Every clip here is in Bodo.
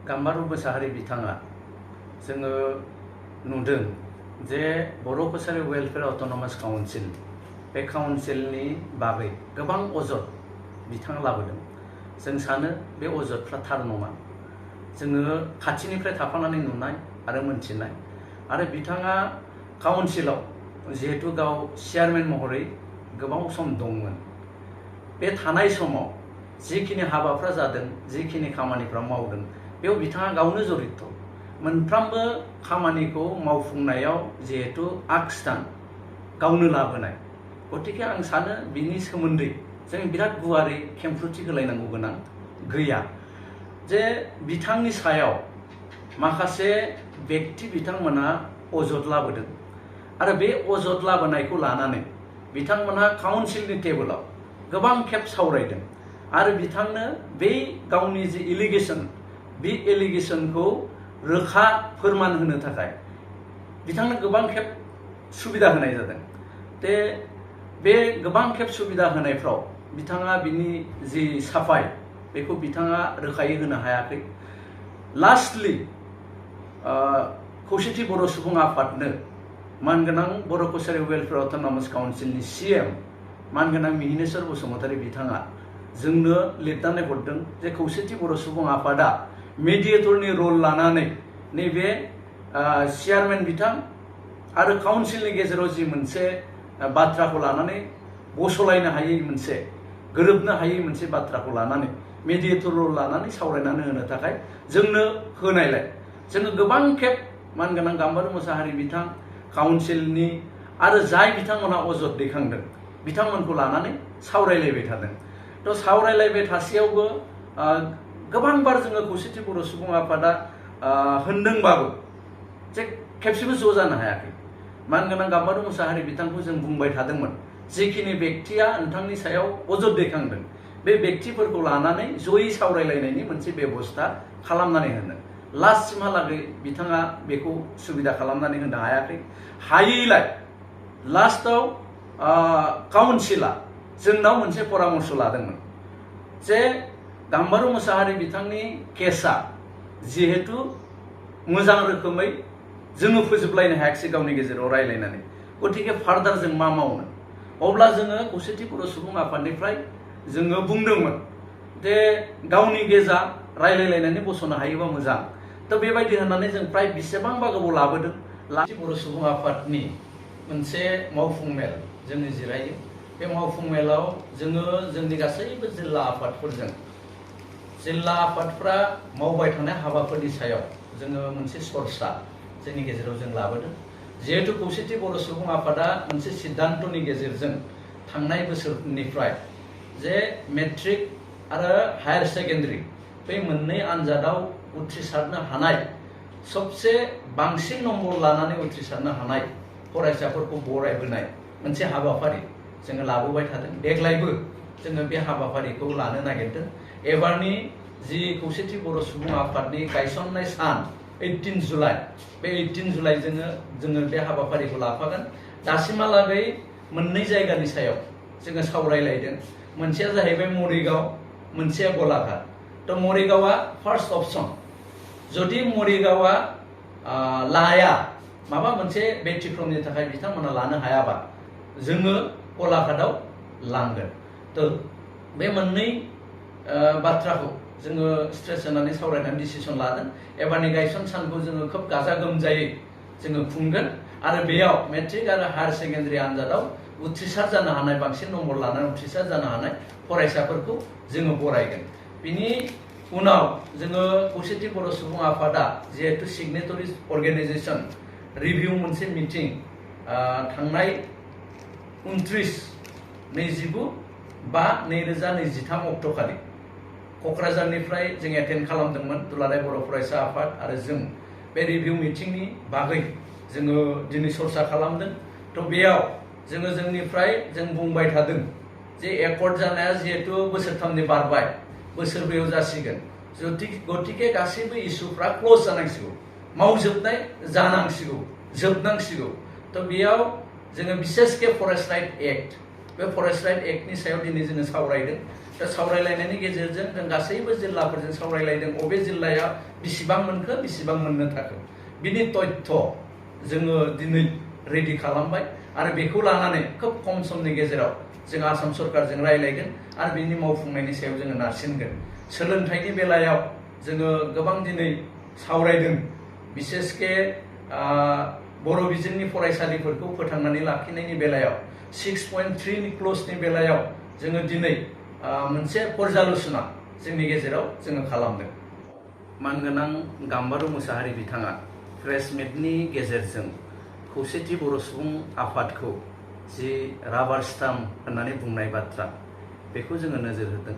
गाम्बारु मोसाहारि बिथाङा जोङो नुदों जे बर' कसारि वेलफेयार अट'नमास काउन्सिल बे काउन्सिलनि बागै गोबां अजद बिथाङा लाबोदों। जों सानो बे अजदफ्रा थार नङा। जोङो खाथिनिफ्राय थाफानानै नुनाय आरो मोनथिनाय आरो बिथाङा काउन्सिलाव जिहेतु गाव चेयारमेन महरै गोबाव सम दंमोन। बे थानाय समाव जिखिनि हाबाफ्रा जादों, जिखिनि खामानिफ्रा मावदों, बेयाव बिथाङा गावनो जड़ित। मोनफ्रोमबो खामानिखौ मावफुंनायाव जिहेतु आगस्थान गावनो लाबोनाय। गतिके आं सानो बिनि सोमोन्दै जों बिराद गुवारै खेंफ्रुथि होलायनांगौ गोनां गैया। जे बिथांनि सायाव माखासे व्यक्ति बिथांमोना अजद लाबोदों आरो बे अजद लाबोनायखौ लानानै बिथांमोना काउन्सिलनि टेबोलाव गोबां खेब सावरायदों आरो बिथांनो बे गावनि जे एलिगेशन बे एलिगेशनखौ रोखा फोरमान होनो थाखाय बिथांनो गोबां खेब सुबिदा होनाय जादों। बे गोबां खेब सुबिदा होनायफ्राव बिथाङा बिनि जि साफाय बेखौ बिथाङा रोखायै होनो हायाखै। लास्टलि खौसेथि बर' सुबुं आफादनो मानगोनां बर' कसारि वेलफेयार अट'नमास काउन्सिलनि CM मानगोनां मिहिनेश्वर बसुमतारी बिथाङा जोंनो लिरनानै हरदों जे खौसेथि बर' सुबुं आफादा मेडिएटरनि रल लानानै नैबे चेयारमेन बिथां आरो काउन्सिलनि गेजेराव जि मोनसे बाथ्राखौ लानानै बसलायनो हायै मोनसे गोरोबनो हायै मोनसे बाथ्राखौ लानानै मेडिएटर रल लानानै सावरायनानै होनो थाखाय जोंनो होनायलाय जोङो गोबां खेब मानगोनां गाम्बारु मोसाहारि बिथां काउन्सिलनि आरो जाय बिथांमोना अजद दैखांदों बिथांमोनखौ लानानै सावरायलायबाय थादों। सावरायलायबाय थासेयावबो गोबांबार जोङो खौसेथि बर' सुबुं आफादा होनदोंबाबो जे खेबसेबो ज' जानो हायाखै। मानगोनां गाम्बारु मोसाहारि बिथांखौ जों बुंबाय थादोंमोन जिखिनि व्यक्तिया नोंथांनि सायाव अजद दैखांदों बे व्यक्तिफोरखौ लानानै जयै सावरायलायनायनि मोनसे बेबस्था खालामनानै होनो। लास्टसिमहालागै बिथाङा बेखौ सुबिदा खालामनानै होनो हायाखै। हायैलाय लास्टआव काउन्सिला जोंनाव मोनसे परामर्श लादोंमोन जे गाम्बारु मोसाहारि बिथांनि केसा जिहेतु मोजां रोखोमै जोङो फोजोबलायनो हायाखिसै गावनि गेजेराव रायलायनानै, गतिके फार्दार जों मा मावनो? अब्ला जोङो खौसेथि बर' सुबुं आफादनिफ्राय जोङो बुंदोंमोन जे गावनि गेजा रायलायलायनानै बस'नो हायोबा मोजां। बेबायदि होननानै जों प्राय बेसेबांबा गोबाव लाबोदों। बर' सुबुं आफादनि मोनसे मावफुं मेल जोङो जिरायो। बे मावफुं मेलाव जोङो जोंनि गासैबो जिल्ला आफादफोरजों जिल्ला आफादफ्रा मावबाय थानाय हाबाफोरनि सायाव जोङो मोनसे सरसा जोंनि गेजेराव जों लाबोदों। जिहेतु खौसेथि बर' सुबुं आफादा मोनसे सिद्धान्तनि गेजेरजों थांनाय बोसोरनिफ्राय जे मेट्रिक आरो हायार सेकेन्डारि बे मोननै आनजादाव उथ्रिसारनो हानाय सबसे बांसिन नम्बर लानानै उथ्रिसारनो हानाय फरायसाफोरखौ बरायहोनाय मोनसे हाबाफारि जोङो लाबोबाय थादों। देग्लायबो जोङो बे हाबाफारिखौ लानो नागिरदों। एबारनि जि खौसेथि बर' सुबुं आफादनि गायसननाय सान 18 जुलाइ बे 18 जुलाइ जोङो बे हाबाफारिखौ लाफागोन। दासिमहालागै मोननै जायगानि सायाव जोङो सावरायलायदों। मोनसेया जाहैबाय मरिगाव, मोनसेया गलाघाट। मरिगावआ फार्स्ट अपसन। जुदि मरिगावआ लाया माबा मोनसे व्यतिक्रमनि थाखाय बिथांमोना लानो हायाबा जोङो गलाघाटआव लांगोन। बे मोननै बाथ्राखौ जोङो स्ट्रेस होनानै सावरायनानै डिसिसन लादों। एबारनि गायसन सानखौ जोङो खोब गाजा गोमजायै जोङो खुंगोन आरो बेयाव मेट्रिक आरो हायार सेकेन्डारि आनजादाव उथ्रिसार जानो हानाय बांसिन नम्बर लानानै उथ्रिसार जानो हानाय फरायसाफोरखौ जोङो बरायगोन। बिनि उनाव जोङो खौसेथि बर' सुबुं आफादा जिहेतु सिगनेटरि अर्गेनाइजेसन रिभिउ मोनसे मिटिं थांनाय 29/5/2023 अक्ट'खालि क'क्राझारनिफ्राय जों एटेन्ड खालामदोंमोन। दुलाराय बर' फरायसा आफाद आरो जों बे रिभिउ मिटिंनि बागै जोङो दिनै सरसा खालामदों। बेयाव जोङो जोंनिफ्राय जों बुंबाय थादों जे एकर्ड जानाया जिहेतु बोसोरथामनि बारबाय, बोसोरब्रैयाव जासिगोन। गतिके गासैबो इस्युफ्रा क्ल'ज जानांसिगौ, मावजोबनाय जानांसिगौ, जोबनांसिगौ। बेयाव जोङो बिसेसके फरेस्ट राइट एक्ट बे फरेस्ट राइट एक्टनि सायाव दिनै जोङो सावरायदों दा सावरायलायनायनि गेजेरजों जों गासैबो जिल्लाफोरजों सावरायलायदों अबे जिल्लाया बेसेबां मोनखो बेसेबां मोननो थाखो बिनि तथ्य जोङो दिनै रेडि खालामबाय आरो बेखौ लानानै खोब खम समनि गेजेराव जों आसाम सरकारजों रायलायगोन आरो बिनि मावफुंनायनि सायाव जोङो नारसिनगोन। सोलोंथाइनि बेलायाव जोङो गोबां दिनै सावरायदों बिसेसके बर' बिजोंनि फरायसालिफोरखौ फोथांनानै लाखिनायनि बेलायाव 6.3 नि क्लजनि बेलायाव जोङो दिनै मोनसे पर्यालोचना जोंनि गेजेराव जोङो खालामदों। मानगोनां गाम्बारु मोसाहारि बिथाङा प्रेस मिटनि गेजेरजों खौसेथि बर' सुबुं आफादखौ जि राबार स्टाम्प होननानै बुंनाय बाथ्रा बेखौ जोङो नोजोर होदों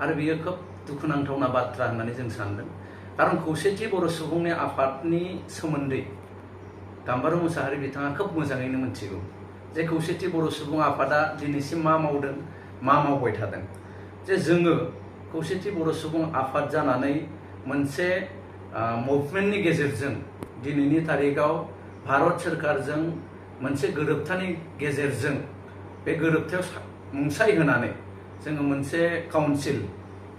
आरो बियो खोब दुखुनांथावना बाथ्रा होननानै जों सानदों। खारन खौसेथि बर' सुबुंनि आफादनि सोमोन्दै गाम्बारु मोसाहारि बिथाङा खोब मोजाङैनो मिथिगौ जे खौसेथि बर' सुबुं आफादा दिनैसिम मा मावदों मा मावबाय थादों। जे जोङो खौसेथि बर' सुबुं आफाद जानानै मोनसे मुभमेन्टनि गेजेरजों दिनैनि तारिखाव भारत सोरखारजों मोनसे गोरोबथानि गेजेरजों बे गोरोबथायाव मुंसाइ होनानै जोङो मोनसे काउन्सिल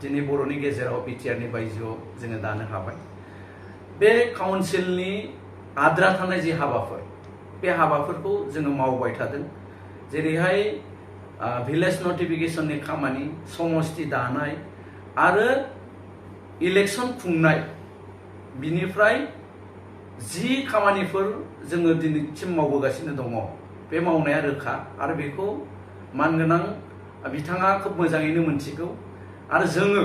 दिनै बर'नि गेजेराव बिटिआरनि बायजोआव जोङो दानो हाबाय। बे काउन्सिलनि आद्रा थानाय जि हाबाफोर बे हाबाफोरखौ जोङो मावबाय थादों। जेरैहाय भिलेज नटिफिकेशननि खामानि, समस्ति दानाय आरो इलेक्शन खुंनाय, बिनिफ्राय जि खामानिफोर जोङो दिनैसिम मावबोगासिनो दङ बे मावनाया रोखा आरो बेखौ मानगोनां बिथाङा खोब मोजाङैनो मिथिगौ। आरो जोङो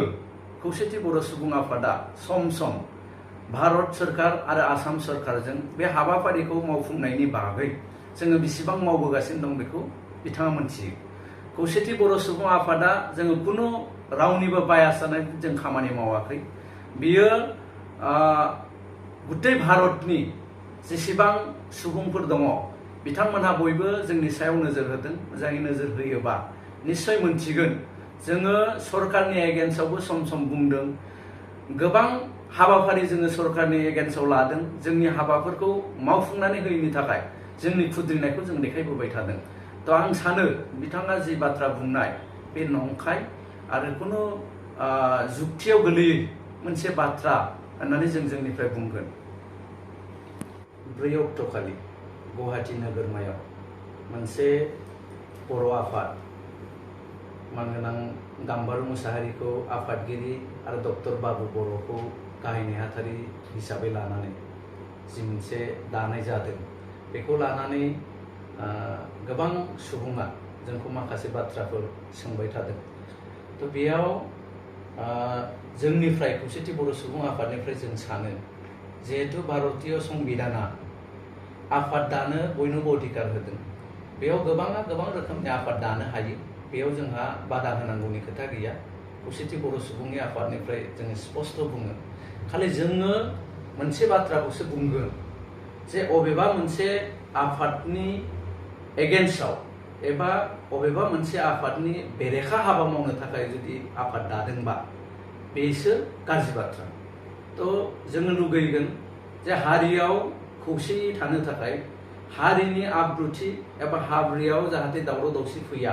खौसेथि बर' सुबुं आफादा सम सम भारत सोरखार आरो आसाम सोरखारजों बे हाबाफारिखौ मावफुंनायनि बागै जोङो बेसेबां मावबोगासिनो दं बेखौ बिथाङा मिथियो। खौसेथि बर' सुबुं आफादा जोङो खुनु रावनिबो बायास जानानै जों खामानि मावाखै। बियो गुथै भारतनि जेसेबां सुबुंफोर दङ बिथांमोनहा बयबो जोंनि सायाव नोजोर होदों। मोजाङै नोजोर होयोबा निश्चय मोनथिगोन जोङो सरकारनि एगेन्स्टआवबो सम सम बुंदों, गोबां हाबाफारि जोङो सरकारनि एगेन्स्टआव लादों। जोंनि हाबाफोरखौ मावफुंनानै होयैनि थाखाय जोंनि खुद्रिनायखौ जों देखायबोबाय थादों। तो आं सानो बिथाङा जि बाथ्रा बुंनाय बे नंखाय आरो खुनु जुक्तियाव गोलैयै मोनसे बाथ्रा होननानै जों जोंनिफ्राय बुंगोन। 4 अक्ट'खालि गुवाहाटी नोगोरमायाव मोनसे बर' आफाद मानगोनां गाम्बारु मोसाहारिखौ आफादगिरि आरो डक्टर बाबु बर'खौ गाहाय नेहाथारि हिसाबै लानानै जि मोनसे दानाय जादों बेखौ लानानै गोबां सुबुङा जोंखौ माखासे बाथ्राफोर सोंबाय थादों। तो बेयाव जोंनिफ्राय खौसेथि बर' सुबुं आफादनिफ्राय जों सानो जिहेतु भारतीय संबिधाना आफाद दानो बयनोबो अधिकार होदों, बेयाव गोबाङा गोबां रोखोमनि आफाद दानो हायो, बेयाव जोंहा बादा होनांगौनि खोथा गैया। खौसेथि बर' सुबुंनि आफादनिफ्राय जोङो स्पष्ट बुङो, खालि जोङो मोनसे बाथ्राखौसो बुंगोन जे अबेबा मोनसे आफादनि एगेन्स्टआव एबा अबेबा मोनसे आफादनि बेरेखा हाबा मावनो थाखाय जुदि आफाद दादोंबा बेसो गाज्रि बाथ्रा। तो जोङो लुगैगोन जे हारियाव खौसेयै थानो थाखाय हारिनि आब्रुथि एबा हाब्रियाव जाहाथे दावराव दावसि फैया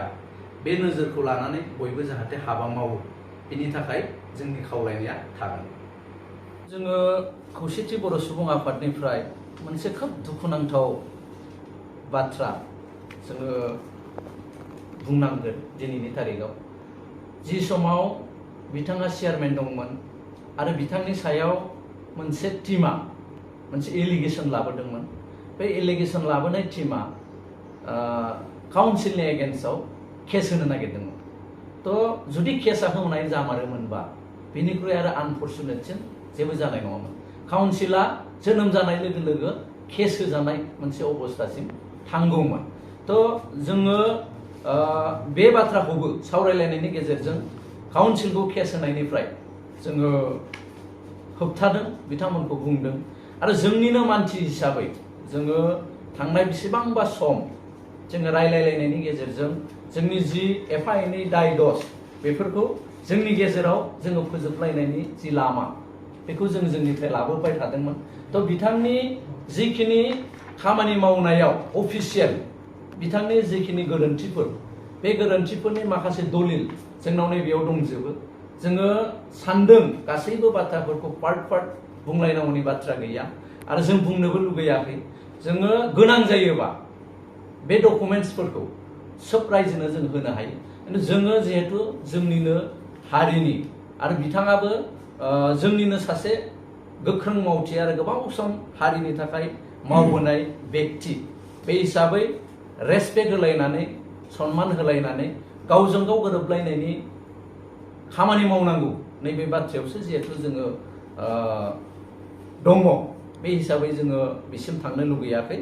बे नोजोरखौ लानानै बयबो जाहाथे हाबा मावो, बेनि थाखाय जोंनि खावलायनाया थागोन। जोङो खौसेथि बर' सुबुं आफादनिफ्राय मोनसे खोब दुखुनांथाव बाथ्रा जोङो बुंनांगोन दिनैनि तारिखाव। जि समाव बिथाङा चेयारमेन दंमोन आरो बिथांनि सायाव मोनसे टीमा मोनसे एलिगेशन लाबोदोंमोन, बे एलिगेशन लाबोनाय टीमा काउन्सिलनि एगेन्स्टआव केस होनो नागिरदोंमोन। तो जुदि केसा होनाय जामारोमोनबा बेनिख्रुइ आरो आनफर्चुनेटसिन जेबो जानाय नङामोन। काउन्सिला जोनोम जानाय लोगो लोगो केस होजानाय मोनसे अबस्थासिम थांगौमोन। तो जोङो बे बाथ्राखौबो सावरायलायनायनि गेजेरजों काउन्सिलखौ केस होनायनिफ्राय जोङो होबथादों, बिथांमोनखौ बुंदों। आरो जोंनिनो मानसि हिसाबै जोङो थांनाय बेसेबांबा सम जोङो रायलायलायनायनि गेजेरजों जोंनि जि एफा एनै दाय दस बेफोरखौ जोंनि गेजेराव जोङो फोजोबलायनायनि जि लामा बेखौ जों जोंनिफ्राय लाबोबाय थादोंमोन। तो बिथांनि जिखिनि खामानि मावनायाव अफिसियेल बिथांनि जिखिनि गोरोन्थिफोर, बे गोरोन्थिफोरनि माखासे दलिल जोंनाव नैबेयाव दंजोबो जोङो सानदों गासैबो बाथ्राफोरखौ पार्ट बुंलायनांगौनि बाथ्रा गैया आरो जों बुंनोबो लुगैयाखै जोङो गोनां जायोबा बे डकुमेन्ट्सफोरखौ सोब रायजोनो जों होनो हायो खिन्थु जोङो जिहेतु जोंनिनो हारिनि आरो बिथाङाबो जोंनिनो सासे गोख्रों मावथि आरो गोबाव सम हारिनि थाखाय मावबोनाय व्यक्ति बे हिसाबै रेसपेक्ट होलायनानै सन्मान होलायनानै गावजों गाव गोरोबलायनायनि खामानि मावनांगौ नैबे बाथ्रायावसो जिहेतु जोङो दङ बे हिसाबै जोङो बिसिम थांनो लुगैयाखै।